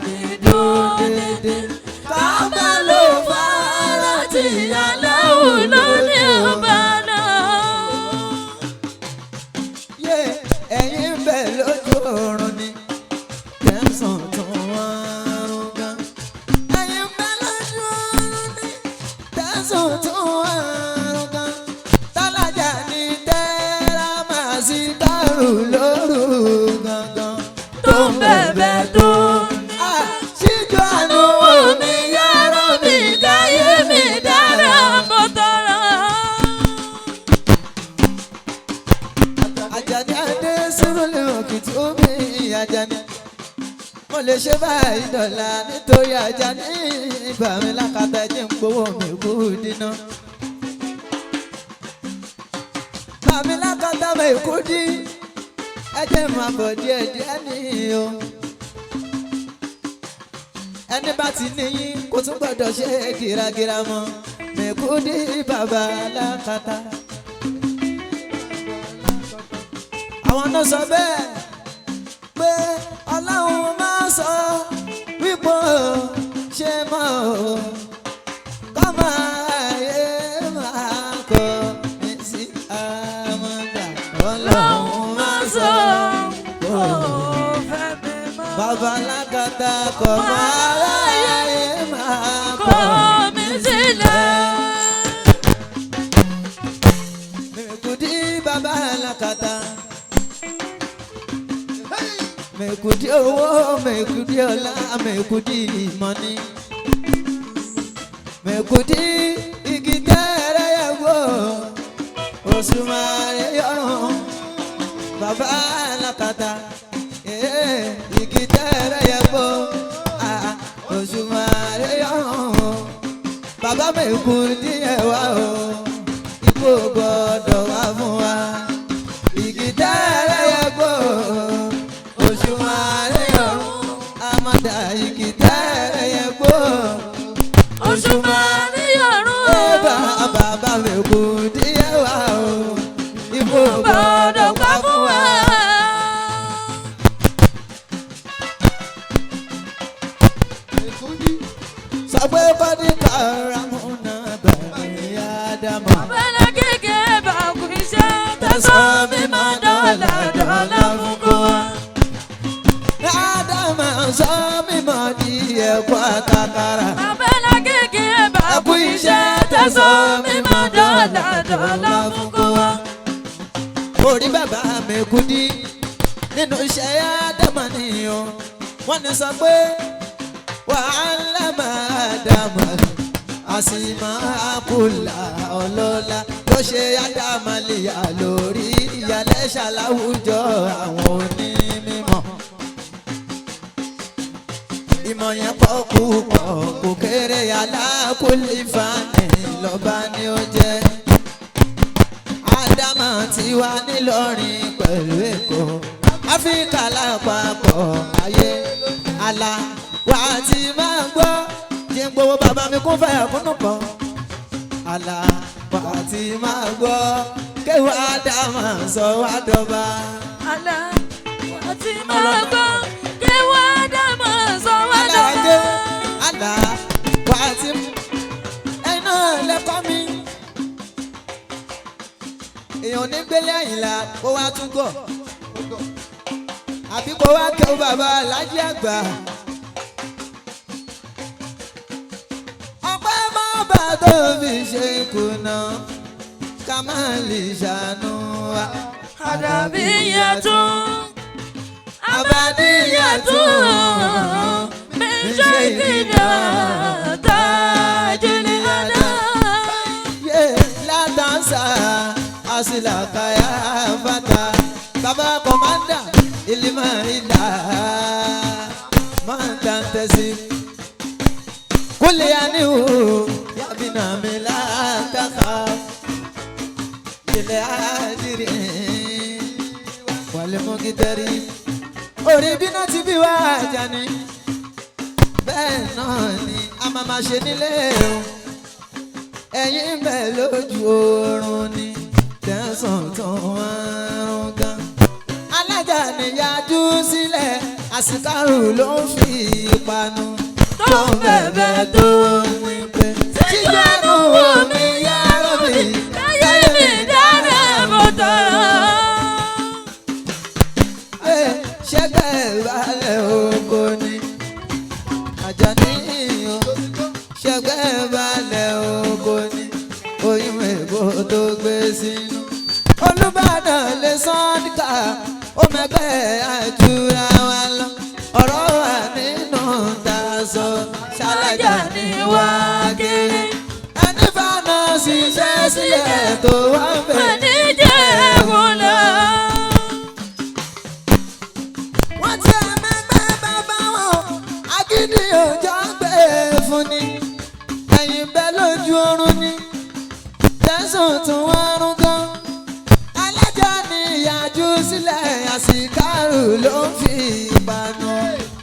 ní dúdédé. Kábà ló fara tí aláwọ̀ lóní lóní ọba náà. Yé, ẹ̀yin ń bẹ lójú oorun ni tẹ̀sán tún wọ́n rún gan. Ẹ̀yin ń bẹ lójú oorun ni tẹ̀sán tún wọ́n rún gan. Tálájà ní tẹ́lá máa sí kárù lóru gangan. Tó ń bẹ̀bẹ̀ tó ń Ah, síjú àánú mi yára mi káyé mi dára mo tọrọ. Àjàní adé sírúlẹ̀ òkìtì omi Àjàní. Mo lè ṣe báyìí dọ̀la nítorí Àjàní ìgbà mi lákàtà ẹ̀jẹ̀ ń gbowó mi kú dínà. Bàmí lákàtà mi kú dí, ẹ̀jẹ̀ máa bọ̀ díẹ̀ díẹ̀ ní o. Ẹni bá ti níyín kò tún gbọ́dọ̀ ṣe gírágírá mọ́. Mi kú dí bàbá lákàtà. Àwọn náà sọ bẹ́ẹ̀ pé ọlọ́run máa sọ wípé ó ṣe mọ́ o kọ́ máa yé máa kọ́ mi sí àmọ́dá ọlọ́run máa sọ Ó fẹ́ mi mọ́. bàbá alákatá kọ́ máa yé máa kọ́ Kọ̀ mí sílẹ̀. Mèkúdí bàbá alákatá. Mèkúdí owó, mèkúdí ọlá, mèkúdí ìmọ̀ni. Mèkúdí igi tẹ́rẹ̀ yẹ wò, òṣùmàrè yọrùn. Bàbá alákatá, igi tẹ́rẹ̀ yẹ wò, ah, òṣùmàrè yọrùn. Bàbá mèkúdí ẹ̀ wá o, ikú ò gbọ́dọ̀ wá fún wa. Igi tẹ́rẹ̀ yẹ gbó, òṣùmàrè yọrùn. Amọ̀dá igi tẹ́rẹ̀ yẹ gbó, Òṣùmàrè yọ̀rùn. Ẹ bàbá mi kú díẹ̀ wá o, ikú ò Gbọ́dọ̀ gbọ́dọ̀ pa wá fún fún wa. wa. Sọ pé bọ́dí kàràmúnà bẹ̀rẹ̀ Ádámọ̀. Bẹ́lẹ̀ kékeré bá kú iṣẹ́ tẹ̀sán mi máa dọ́là dọ́là fún kó wa. Ádámọ̀ sọ mímọ́ di ẹ̀kọ́ àtàkàrà. Bẹ́lẹ̀ kékeré bá kú iṣẹ́ tẹ̀sán mi máa dọ́là dọ́là fún kó wa. Orí bàbá mi kú dí nínú iṣẹ́ Ádámọ̀ nìyẹn. Wọ́n ní sọ pé wàhálà máa dàmọ̀ àsìmọ́ àkùlà ọlọ́lá ló ṣe Ádámọ̀ lìyà lórí ìyàlẹ́ ṣàláwùjọ àwọn onímọ̀. Ìmọ̀ yẹn pọ̀ púpọ̀ kò kéré alákùlì fani lọ́ba ni ó jẹ́. Ádámọ̀ ti wà nílọrin pẹ̀lú Èkó Áfíríkà lápapọ̀ ayé àlà wà á ti máa gbọ́ jẹ́ ń gbowó bàbá mi kún fàyà kúnnù kan àlà wà á ti máa gbọ́ kéwàá Ádámọ̀ sọ wá dọba. Àlà wà ti máa gbọ́ kí wọ́n dá máa sọ wá Alájẹ dọ́là. àlà wà á ti ẹ̀yin náà lẹ́kọ́ mi. Èèyàn ní gbélé Àyìnlá kó wá tún gọ̀ àbí kó wá kẹ́ bàbá Aláàjì àgbà. Ọpẹ́ mọ́ bá tó fi ṣe kùnà ká má lè ṣàánú wa. Àdàbí yẹn tún. Abadíyà tún. Min ṣèkìdá tajìlì àdá. Yé látàǹsà àṣìlàkàyà fata. Bàbá kọ̀mándà ìlímọ̀ ìlà máa ń tàn tẹ̀sí. Kúlẹ̀ àníwò yàbínà mi látàkà. Ilẹ̀ àdìrí wàlẹ̀ mú kítẹ́rì. Orí bínú ti bí wá Àjàní. Bẹ́ẹ̀ náà ni a máa ma ṣe nílé o ẹ̀yin ń bẹ lójú oorun ni tẹ̀sán tó ń rún gan. Alájà níyàjú sílẹ̀ Àsìkárù ló ń fi ìpanu Tó ń bẹ̀bẹ̀ tó ń wí pé Síjú ẹnu wò mí yára mi, káyé mi dára mo tọrọ. Ṣẹ́gbẹ́ balẹ̀ oko ni Àjàní o, ṣẹ́gbẹ́ balẹ̀ oko ni oyún èbó tó gbé sínú. Olúbàdàn lè sọ́ńdíkà ó mẹ́gbẹ́ àjùra wa lọ, ọ̀rọ̀ wà nínú ta sọ ṣálájà Àjàní wá kiri. Ẹni fàánà ṣiṣẹ́ sílẹ̀ tó wá ń bẹ̀. Àníjẹ́ wọlé. Wọ́n ti ẹ̀mẹ́gbẹ́ bàbá wọn agídí òjò ń gbé fún ni, ẹ̀yìn bẹ́ lójú oorun ni tẹ̀sán tún wọ́n rún gan. Alájà ni ìyàjú sílẹ̀, àsìkárù ló ń fi ìpanu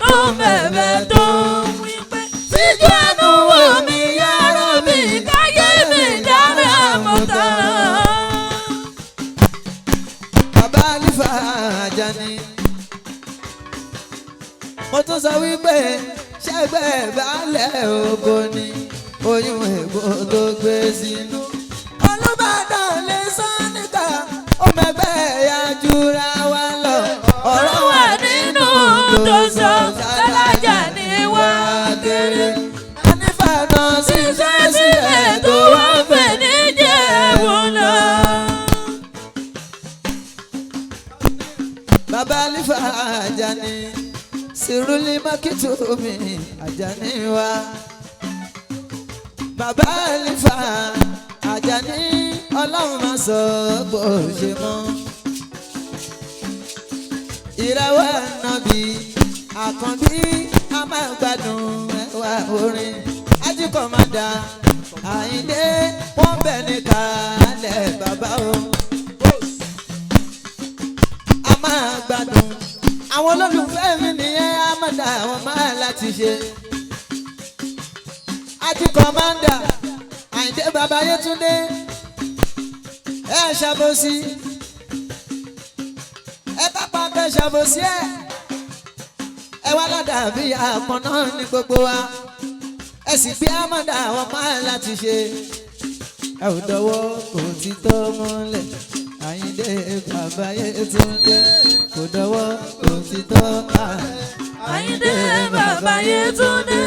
Tó ń bẹ̀bẹ̀ tó ń wí pé síjú ẹnu wò mí yára mi, káyé mi dára mo tọrọ. Bàbá Alifa Àjàní, mo tún sọ wípé ṣẹ́gbẹ́ baálẹ̀ oko ni oyún ègbò tó gbé sínú. Olúbàdàn lè sọ níta ó mẹgbẹ́ ya jura wa lọ. Ọ̀rọ̀ wà nínú tó sọ sálájà ní wá kiri. Anífàdàn Ṣiṣẹ́ sílẹ̀ tó wá fẹ̀ ní jẹ̀wọ̀n lọ. Bàbá Alifa Àjàní, Siruli Makitumi Àjàní wa. Bàbá Alifa Àjàní, ọlọ́run máa sọ bó ṣe mọ́. Ìràwọ̀ ànábì Àkànbí a máa gbádùn ẹwà orin. Ajíkọ̀ máa dà Àyìndé wọ́n bẹ̀ ní kálẹ̀ bàbá o, a máa gbádùn àwọn olólùfẹ́ mi nìyẹn, a máa dà àwọn máa láti ṣe. Àti kọ̀mándà Àyìndé bàbá Yétúndé, ẹ ṣàbòsí, ẹ bá pàkẹ́ ṣàbòsí, ẹ wá ládàbí àpọ̀n náà ní gbogbo wa, ẹ sì gbé àmọ́dá àwọn máa láti ṣe. Ẹ ò dọwọ́ òtítọ́ mọ́lẹ̀, Àyìndé bàbá Yétúndé kò dọwọ́ òtítọ́ à. Àyìndé bàbá Yétúndé.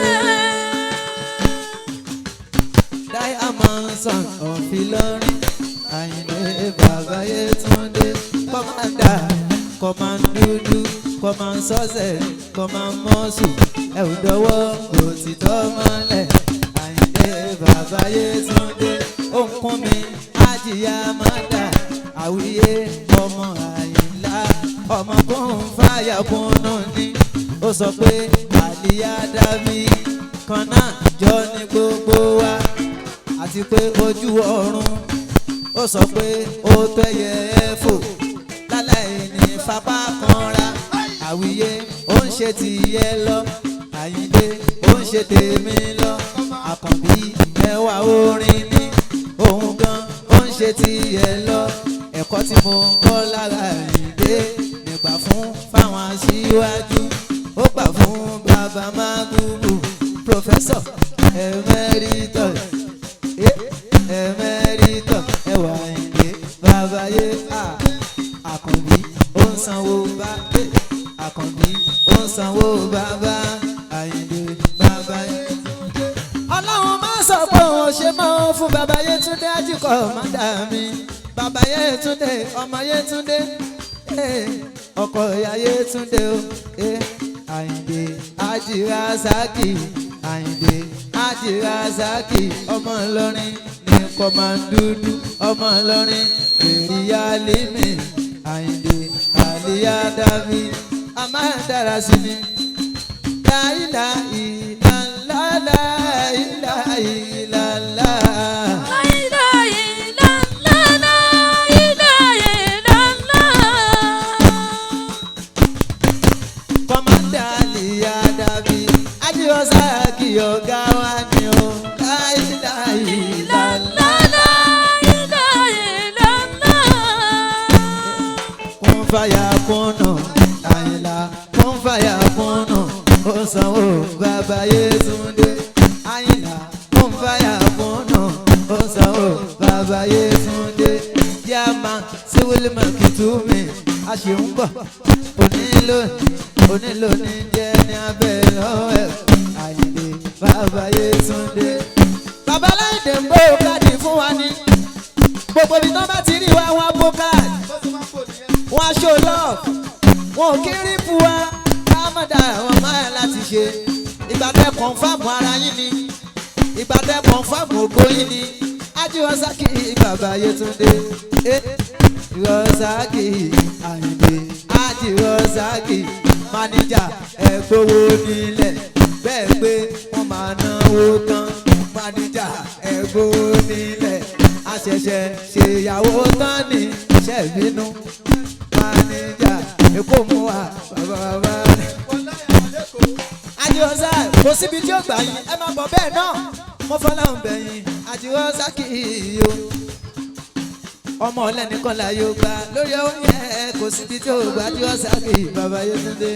Diamond son of Ìlọrin, Àyìndé bàbá Yétúndé, kọ́mándà kọ́mándúdú kọ́mánsọ́sẹ̀ kọ́mámọ́sù, ẹ ò dọwọ́ òtítọ́ mọ́lẹ̀, Àyìndé bàbá Yétúndé ó ń kún mi ájìyá mọ́dà àwíyé ọmọ Àyìnlá ọmọ kún fàyà kúnnú ni ó sọ pé àlìyá dàbí kan náà jọ ní gbogbo wa àti pé ojú ọ̀run ó sọ pé ó tẹ́yẹ ẹ fò láláì ní fapá kanra àwíyé ó ń ṣe tìyẹ lọ, Àyìndé ó ń ṣe tèmi lọ, Àkànbí ẹwà orin ni òun gan ó ń ṣe tìyẹ lọ. Ẹ̀kọ́ tí mo kọ́ lára Àyìndé nígbà fún fáwọn aṣíwájú, ó gbà fún bàbá Mágúbù, Professor Emeritus, Emeritus ẹwà Àyìndé bàbá yé a. Àkànbí ó ń sanwó bá Àkànbí ó ń sanwó bàbá Àyìndé bàbá yé. Ọlọ́run máa sọ pé òun ṣe mọ́ fún bàbá Yétúndé Ajíkọ̀ mọ́dà mi, bàbá Yétúndé, ọmọ Yétúndé, ọkọ ìyá Yétúndé o, Àyìndé Ajírásákì, Àyìndé Ajírásákì, ọmọ Ìlọrin ní kọ́mándúdú, ọmọ Ìlọrin èrìyá límì, Àyìndé àlíyá dábì a máa dára sí ni. Láìlà ìlàlá láìlà ìlàlá. La ilaha illallah, la ilaha illallah. Kọ́mándà àlíyá dábì Ajírásákì ọ̀gá wa ni o. Láìlà ìlàlá. La ilaha illallah. Kún fàyà kúnnù. Àyìnlá kún fàyà kúnnù ó sanwó bàbá Yétúndé. Àyìnlá kún fàyà kúnnù ó sanwó bàbá Yétúndé. Yàmà síwìlì mọ̀kìtúmì a ṣe ń bọ̀ onílò onílò ní jẹ́ ní abẹ́ lọ́wọ́ ẹ̀ Àyìndé bàbá Yétúndé. Bàbá Láyìndé ń bó káàdì fún wa ní gbogbo ibi tán bá ti rí wa wọn bó káàdì wọn aṣọ love wọn ò kí rí fún wa ká má da àwọn máa láti ṣe. Ìgbà tẹ kọ̀ǹfàmù ara yín ni, ìgbà tẹ kọ̀ǹfàmù ògo yín ni. Ajíwọ́sákì bàbá Yétúndé, Rọ́sákì Àyìndé, Ajíwọ́sákì máníjà, ẹ̀ gbowó nílẹ̀ bẹ́ẹ̀ pé wọ́n máa náwó tán. Máníjà, ẹ̀ gbowó nílẹ̀, àṣẹ̀ṣẹ̀ ṣèyàwó tán ní ṣẹ̀bínú. Máníjà Èkó mú wa bàbá bàbá rẹ̀. Àjìwọ́sá kò síbi tí ó gbà yín, ẹ máa bọ̀ bẹ́ẹ̀ náà mo fọláhùn bẹ̀yìn. Àjìwọ́sá kì í yo ọmọ ọlẹ́nìkan là yóò gbà lórí oúnjẹ, kò síbi tí ó gbà. Àjìwọ́sá kì í bàbá Yétúndé.